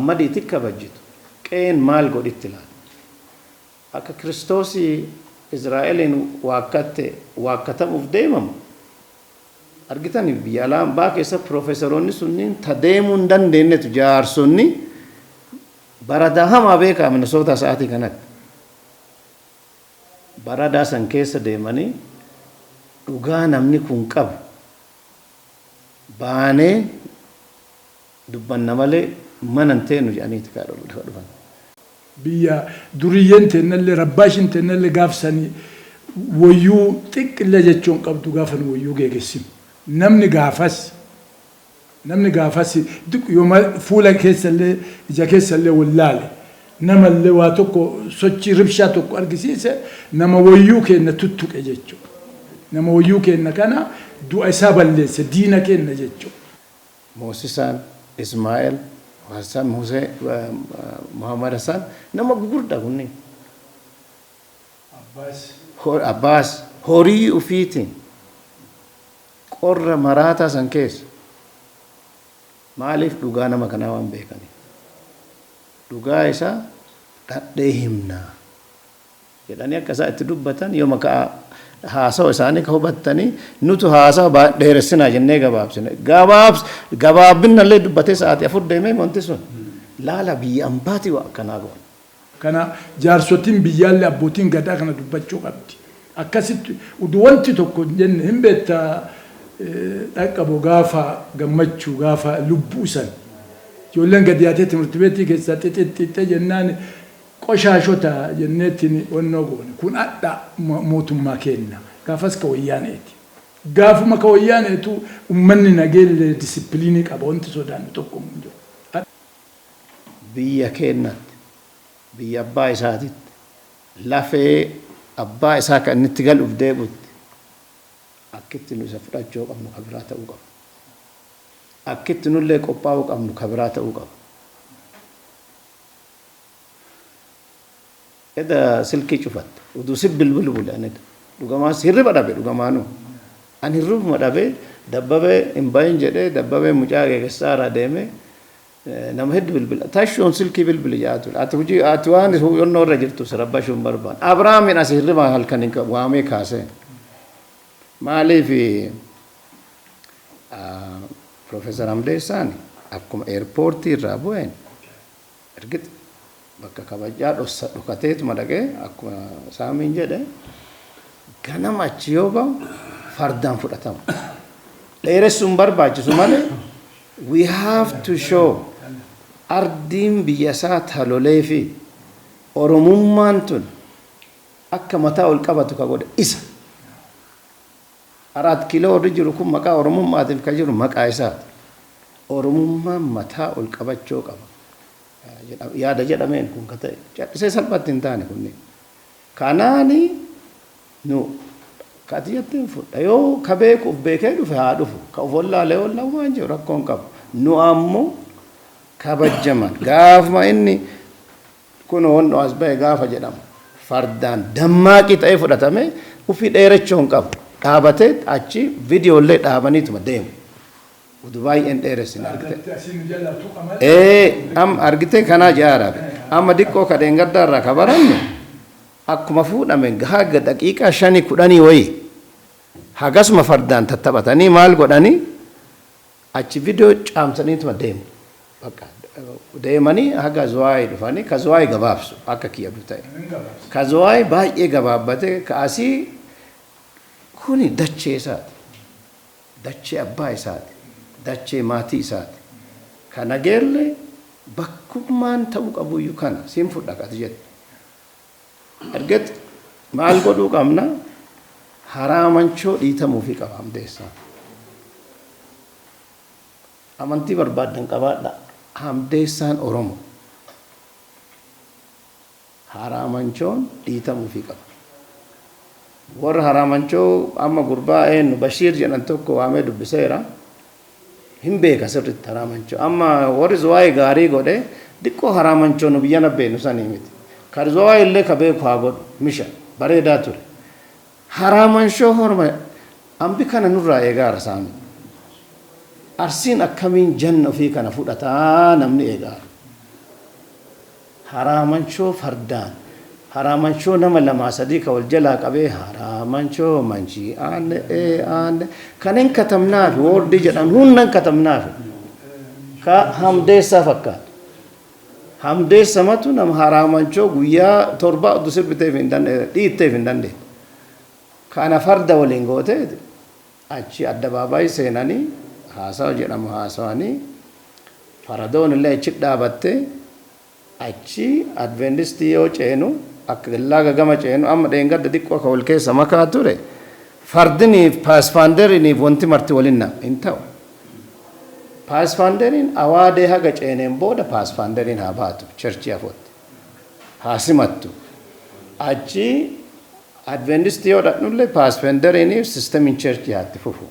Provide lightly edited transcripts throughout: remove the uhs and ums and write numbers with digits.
Muhammadiiti kabajjitu qe'een maal godhitti laata? Akka Kiristoosii Israa'eliin waakkatte waakkatamuuf deemamu argitani. Biyya alaa ambaa keessa piroofeesaroonni sunniin ta deemuu hin dandeenyetu, jaarsonni baradaa hamaa beekaa Minnesota sa'aatii kanatti. Baradaa san keessa deemanii dhugaa namni kun qabu baanee dubbanna malee mana hin teennu jedhaniiti ka dhufan. Biyya duriyyeen teennallee, rabbaashin teennallee gaafsanii woyyuu xiqqillee jechuun qabdu. Gaafa nu woyyuu geegessinu, namni gaafas yooma fuula keessallee ija keessallee wallaale, namallee waa tokko sochii ribshaa tokko argisiise, nama woyyuu keenna tuttuqe jechuudha. Nama woyyuu keenna kana du'a isaa balleesse, diina keenna jechuudha. Moosisaan, Ismaa'eel, Hassan, Musee, Muhammad Hassan nama gugurdaa kunniin. Abbaas horii ufiitiin qorra maraataa san keessa maaliif? Dhugaa nama kanaa waan beekaniif. Dhugaa isaa dhadhee himnaa jedhanii akka isaa itti dubbatan, yooma ka'a haasawa isaanii ka hubattanii, nutu haasawa dheeressinaa jennee gabaabsine. Gabaabs gabaabbinallee dubbatee sa'aatii 4 deemee wanti sun laala biyya ambaatii waa akkanaa goona. Kana jaarsotiin biyyaallee, abbootiin gadaa kana dubbachuu qabdi. Akkasitti utuu wanti tokko hin jenne hin beektaa, dhaqqabu gaafa gammachuu, gaafa lubbuu san. Ijoolleen gadi yaatee timirti beetii keessaa xixixxixxe jennaan, qoshaashota jenneetiin onnoo goone. Kun adha mootummaa kenna. Gaafas ka Wayyaaneeti. Gaafuma ka Wayyaaneetu uummanni nageellee disipiliinii qaba, wanti sodaannu tokko hin jiru. Biyya keennatti, biyya abbaa isaatitti, lafee abbaa isaa kan inni itti galuuf deebi'utti akkitti nu isa fudhachuu qabnu ka biraa ta'uu qaba. Akkitti nullee qophaa'uu qabnu ka biraa ta'uu qaba. Eda silkii cufatte uduu si bilbilu bule, ani dhugamaas hirriba dhabe, dhugamaanuu ani hirribuma dhabe. Dabbabee hin bahin jedhee, dabbabee mucaa geegessaa irraa deemee nama hedduu bilbila. Tashuun silkii bilbili jedhaa ture. Ati hojii, ati waan yonnoo irra jirtu si rabbashuu hin barbaanne. Abrahaamin as hirriba halkan hin waamee kaasee. Maaliif? Profeesar Hamdeessaan akkuma eerpoortii irraa bu'een, ergit bakka kabajaa dhossa dhokateetuma dhaqee, akkuma Saamiin jedhe, ganama achi yoo ba'u fardaan fudhatama. Dheeressuun barbaachisu malee, we have to show ardiin biyya isaa talolee fi Oromummaan tun akka mataa ol qabatu ka godhe isa. Araat Kiiloo warri jiru kun maqaa Oromummaatiif ka jiru maqaa isaati. Oromummaan mataa ol qabachuu qaba. Yaada jedhameen kun ka ta'e. Callisee salphatti hin taane kunneen. Kanaani nu kati jetteen fudha. Yoo ka beeku uf beekee dhufe haa dhufu. Ka uf wallaalee wallaahu waan jiru rakkoon qabu. Nu ammoo kabajjaman gaafuma inni kun wanno as bahe gaafa jedhamu fardaan dammaaqii ta'ee fudhatame, ufii dheerachuu hin qabu. Dhaabatee achi viidiyoollee dhaabaniituma deemu. Udu baay'een dheeressin argite. Ee, am argite kanaa jaarabe. Amma diqqoo kadheen gaddaa irraa ka barannu, akkuma fuudhame haga daqiiqaa 5 10 wayii hagasuma fardaan tattaphatanii maal godhanii achi viidiyoo caamsaniituma deemu. Bakka deemanii haga Zuwaayii dhufanii, ka Zuwaayii gabaabsu akka kiyya ta'e. Ka Zuwaayii baay'ee gabaabbate, ka asii kuni dachee isaati. Dachee abbaa isaati. Dachee maatii isaati. Ka nageellee bakkummaan ta'uu qabuyyuu kana siin fudha ati jettu. Erget maal godhuu qabna? Haraamanchoo dhiitamuufii qaba Hamdeessaan. Amantii barbaaddan qabaadha. Hamdeessaan Oromo. Haraamanchoon dhiitamuufii qaba. Warra haraamanchoo amma gurbaa eenyu Bashiir jedhan tokko waamee dubbiseera. Hin beeka sirriitti haraamanchoo. Amma warri Zuwaayii gaarii godhe, diqqoo haraamanchoo nu biyya beenu sanii miti. Ka Zuwaayii illee ka beeku haa godhu, misha bareedaa ture. Haraamanchoo horma ambi kana nurraa eegaara saami. Arsiin akkamiin janna ofii kana fudhataa namni eegaara. Haraamanchoo fardaan, haraamanchoo nama lamaa sadii ka wal jalaa qabee, haraamanchoo manchii aanne ee aanne kan hin katabnaafi, woordii jedhan hunda hin katabnaafi, ka Hamdeessaa fakkaatu. Hamdeessamatu nama haraamanchoo guyyaa 7 utuu sirbiteef hin dandeenye, dhiitteef hin dandeenye. Kana farda waliin gootee achi addabaabaayii seenanii haasawa jedhamu haasawanii, faradoon illee achi dhaabattee, achi Adventistii yoo ceenu, akka laaga gama ceenu, amma dheengadda xiqqoo ka wal keessa makaa ture, fardiniif pathfinderiniif wanti marti waliin hin ta'u. Pathfinderiin awaadee haga ceeneen booda pathfinderiin haa baatu, churchii afootti haa simattu. Achi Adventistii yoo dhaqnullee pathfinderiiniif systemiin churchii haa itti fufu.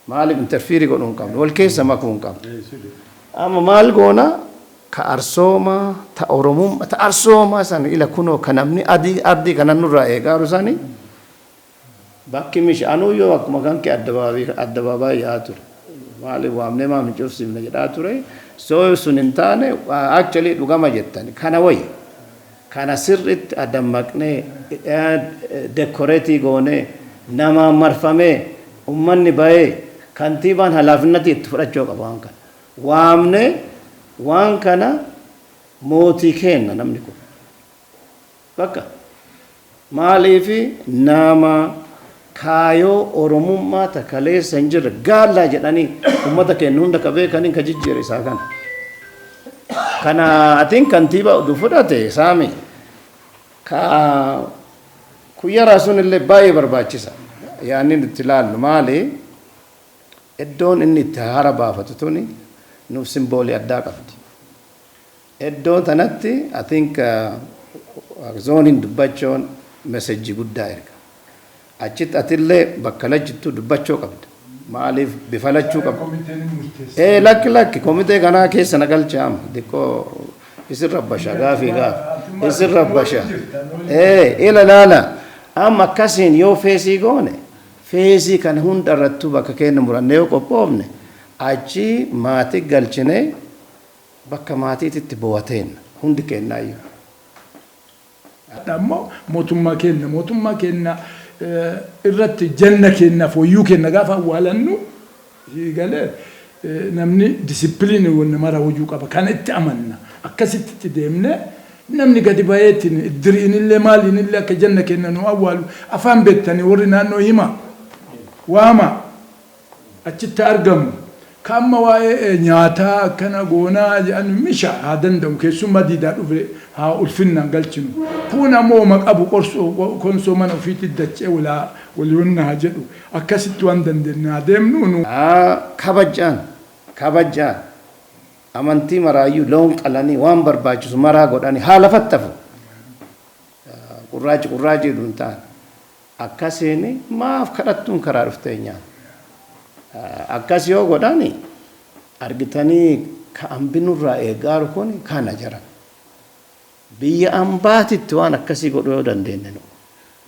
Maaliif interfere godhuu hin qabnu, wal keessa makuu hin qabnu. Amma maal goona? Ka arsoomaa ta Oromummaa ta arsoomaa san ila kunoo ka namni adii ardii kana nurraa eegaaru sani bakki mishi anuu yoo akkuma kan kee addabaabaayii yaa'aa ture. Maaliif waamnee maaf hin cufsiifne jedhaa ture. Soo sun hin taane, actually dhugama jettani kana wayi. Kana sirriitti adammaqnee decorate goonee, namaan marfamee, ummanni bahee, kantiibaan halaafinnatii itti fudhachuu qaba waan kana. Waamnee waan kana mootii kenna namni kun. Bakka maaliifi nama kaayoo Oromummaa ta kaleessa hin jirre gaallaa jedhanii ummata keenya hunda ka beekaniin ka jijjiire isaa kana. Kana atiin kantiibaa oduu fudhate saami ka kuyyaraa sun illee baay'ee barbaachisa. Yaanni nuti ilaallu maali? Iddoon inni itti hara baafatu tuni nuuf symbolii addaa qabdi. Iddoo tanatti I think zooniin dubbachoon message guddaa erga. Achitti atillee bakka lachittuu dubbachuu qabda. Maaliif bifa lachuu qabda? Ee, lakki lakki, komitee kanaa keessa na galcha, amma xiqqoo isin rabbasha, gaafii gaafi isin rabbasha. Ee, ila laala, amma akkasiin yoo feesii goone, feesii kana hunda irrattuu bakka keenya murannee yoo qophoofne, achi maatii galchinee bakka maatiititti bo'ateen hundi kennaayyuu. Ammoo mootummaa keenya irratti janna keenyaaf wayyuu keenya gaafa awwaalannu galee namni discipline wanna mara hojuu qaba. Kana itti amanna, akkasitti itti deemne, namni gadi baheetiin iddiriinillee maaliinillee akka janna keenya nu awwaalu afaan beektanii warri naannoo hima waama achitti argamu. Ka amma waa'ee nyaataa akkana goonaa jedhan misha haa danda'u, keessummaa diidaa dhufe haa ulfinnaan galchinu. Kun ammoo ma qabu konsoo mana ofiitti dachee walaa waliin haa jedhu, akkasitti waan dandeenye haa deemnu nu. Kabajaan kabajaan amantii maraayyuu loon qalanii waan barbaachisu maraa godhanii haa lafatti hafu. Qurraachi qurraachi hin taane. Akkasiin maaf kadhattuun karaa dhuftee nyaata. Akkas yoo godhani argitanii ka hambinurraa eegaaru kun kana jiran. Biyya ambaatitti waan akkasii godhuu yoo dandeenye nu.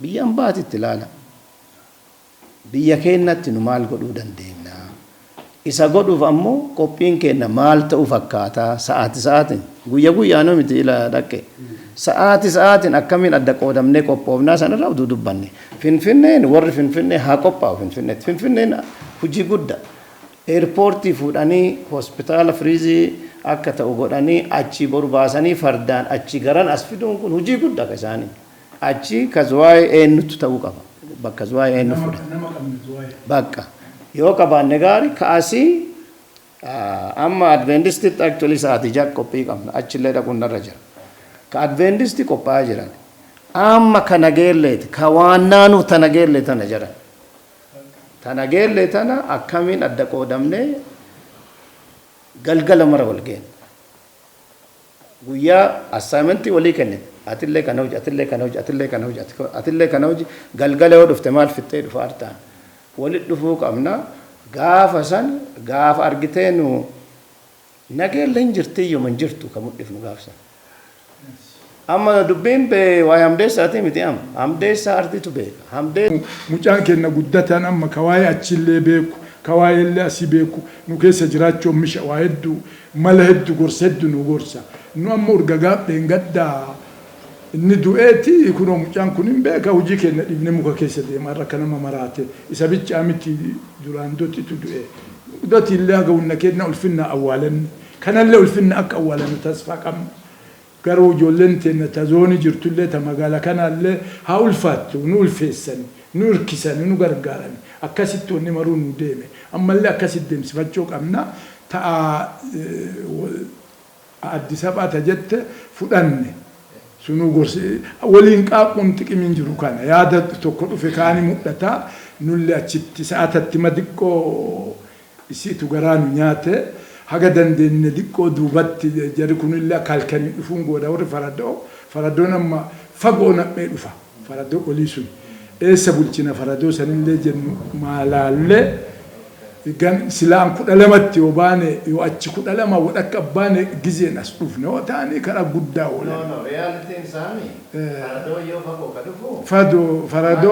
Biyya ambaatitti ilaala. Biyya keenyatti nu maal godhuu dandeenya? Isa godhuuf ammoo qophiin keenya maal ta'uu fakkaata? Sa'aati sa'aatiin, guyya guyyaanuu miti, ila dhaqqe. Sa'aati sa'aatiin akkamiin adda qoodamnee qophoofnaa sanarraa utuu dubbanne. Finfinneen, warri Finfinnee haa qophaa'u Finfinneetti. Finfinneen hojii guddaa. Airportii fuudhanii hospitaala firiizii akka ta'u godhanii, achii boru baasanii fardaan achii garan as fiduun kun hojii guddaa ka isaanii. Achi ka Zuwaayee eenyutu ta'uu qaba? Bakka Zuwaayee eenyu fudhate? Nama qabne Zuwaayee. Bakka yoo qabaanne gaari kaasii amma Adventistitti actually sa'aatii 6 qophii qabna, achillee dhaquun narra jira. Ka Adventistii qophaa'aa jiran. Amma ka Nageelleeti, ka waan naanuu ta Nageellee tana jedhan. Ta Nageellee tana akkamiin adda qoodamnee galgala mara wal geenya? Guyyaa assignmentii walii kennite. Atillee kana hojii, atillee kana hojii, atillee kana hojii, atillee kana hojii. Galgala yoo dhufte maal fixxee dhufa artaan? Walitti dhufuu qabna. Gaafa san gaafa argitee nu Nageelle hin jirtiyyuu hin jirtu ka mul'ifnu gaafa san. Amma dubbiin waa'ee Hamdeessaatii miti amma. Hamdeessaa arditu beeka. Hamdee Mucaan keenya guddataan amma ka waa'ee achillee beeku. Ka waa'eellee asii beeku nu keessa jiraachuun misha, waa hedduu, mala hedduu, gorsa hedduu nu gorsa. Nu amma urga gaafdheen gaddaa inni du'eeti, kunoo mucaan kun hin beeka, hojii keenya dhiibnee muka keessa deema har'a akka nama maraate. Isa bichaa miti, duraan dotitu du'e. Doti illee haga humna keenya ulfinna awwaalanne. Kanallee ulfinna akka awwaalannu tasfaa qabna. Garuu ijoolleen teenya ta zoonii jirtullee, ta magaala kanaallee haa ulfaattu, nu ulfeessani, nu hirkisani, nu gargaarani. Akkasitti wanni maruu nu deeme. Ammallee akkasitti deemsifachuu qabna. Ta'a Addis Ababa ta jette fudhanne. Sunuu gorsi waliin qaaqquun xiqimiin jiru kana yaada tokko dhufe kaani mul'ata. Nullee achitti sa'aatatti ma diqqoo isiitu garaa nu nyaate, haga dandeenye diqqoo duubatti jarri kunillee akka halkanii dhufuun gooda. Warri faradoo, faradoon amma fagoo nam'ee dhufa. Faradoo olii sun eessa bulchina, faradoo sanillee jennu maalaallee gan silaan 12tti yoo baane, yoo achi 12 wadhakka baane, gizeen as dhufne yoo ta'anii karaa guddaa oolan. No, realityn isaanii faradoo yoo fagoo ka dhufu Fadoo faradoo.